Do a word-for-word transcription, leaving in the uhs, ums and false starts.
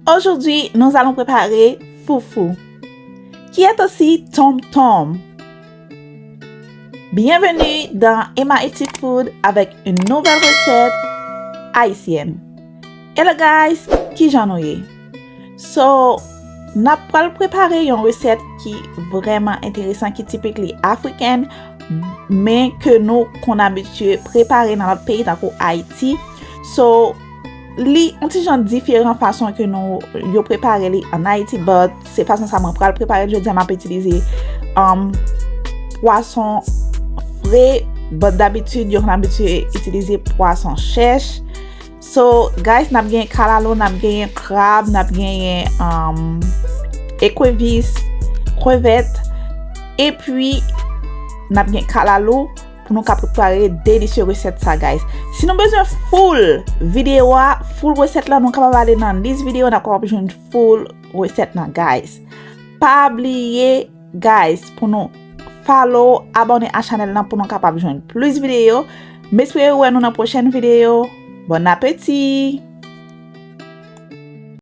Aujourd'hui, nous allons préparer foufou, qui est aussi tom tom. Bienvenue dans Emma Eat It Food avec une nouvelle recette haïtienne. Hello guys, kijan nou ye? So, n ap pral prepare yon resèt ki vrèman enteresan, ki tipik li afriken, men ke nou konn abitye prepare nan lòt peyi tankou Ayiti. So, li yon ti jan diferan fason ke nou yo prepare li an Ayiti, but se fason sa mwen pral prepare l jodi a. M ap itilize um, pwason fre, but dabitid yo konn abitye itilize pwason chèch. So, guys, n ap gen kalalou, n ap genyen krab, n ap genyen um, ekrevis, krevèt, epi n ap gen kalalou pou nou ka prepare delisye resèt sa, guys. Si nou bezwen full videyo a, full resèt la, nou kapab ale nan lis videyo, n ap kapab jwenn full resèt nan, guys. Pa bliye, guys, pou nou follow, abòne a chanèl nan pou nou kapab jwenn plis videyo. M espere wè nou nan pwochèn videyo. Bon apeti!